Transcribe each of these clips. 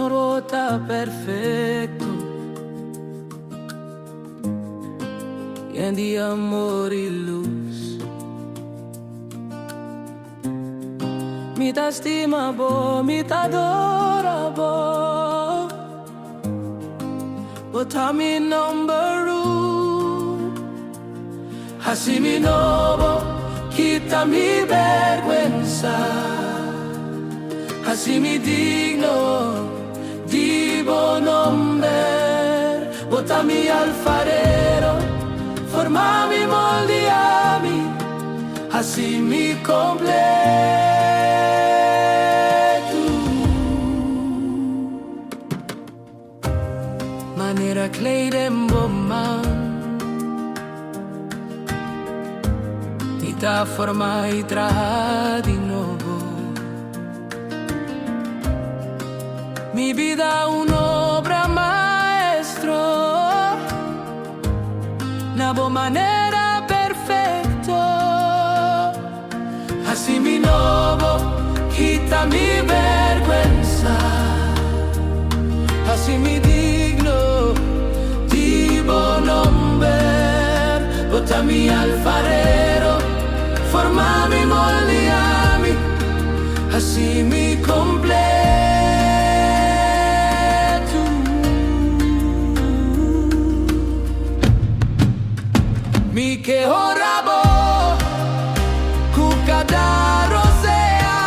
Señor, bo ta perfekto. Yen di amor i lus. Mi ta stima bo, mi ta adorá bo. Bo ta mi number un. Hasi mi nobo, kita mi bèrgwensa. Hasi mi digno di bo nòmber. Bo ta mi alfarero, forma mi, moldia mi, hasi mi kompleto. Manera klei den bo man. Mi ta formá i traha di nobo. Mi bida un obra maestro. Na bo manera perfekto. Hasi mi nobo, kita mi bèrgwensa. Hasi mi digno di bo nòmber. Bo ta mi alfarero, forma mi, moldia mi, hasi mi kompleto. Mi ke honra bo ku kada rosea.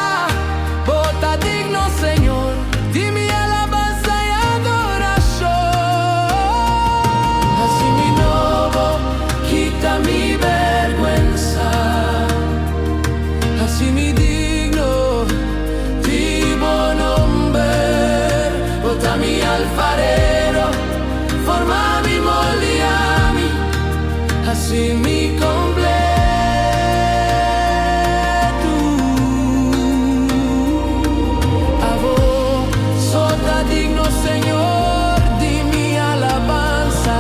Bo ta digno, Señor, di mi alabansa i adorashon. Hasi mi nobo, kita mi bèrgwensa. Hasi mi digno di bo nòmber. Bo ta mi alfarero, forma mi, moldia mi, hasi mi kompleto. Abo so ta digno, Señor, di mi alabansa.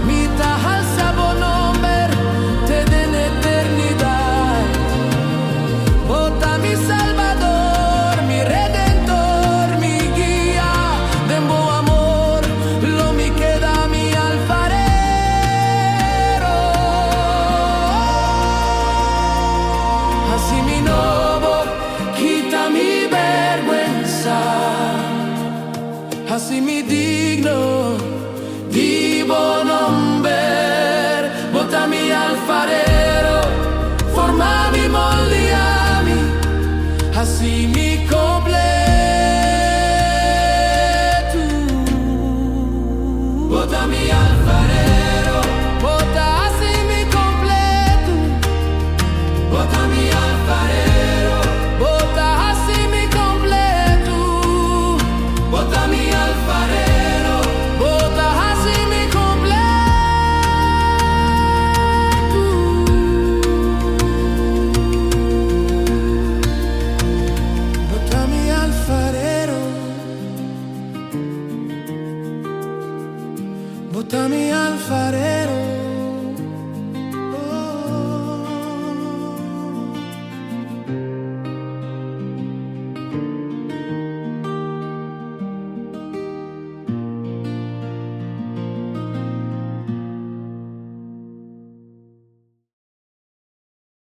Mi ta halsa bo nòmber te den eternidat. Bo ta mi Salbador, mi Redentor, mi guia. Den bo amor lo mi keda mi alfarero. Hasi mi nobo, kita mi bèrgwensa. Hasi mi digno di bo nòmber. Bo ta mi alfarero, forma mi, moldia mi, hasi mi kompleto. Bo ta mi alfarero, bo ta hasi mi kompleto. Bo ta mi alfarero, bo ta hasi mi kompleto. Bo ta mi alfarero, bo ta hasi mi kompleto. Bo ta mi alfarero, bo ta mi alfarero.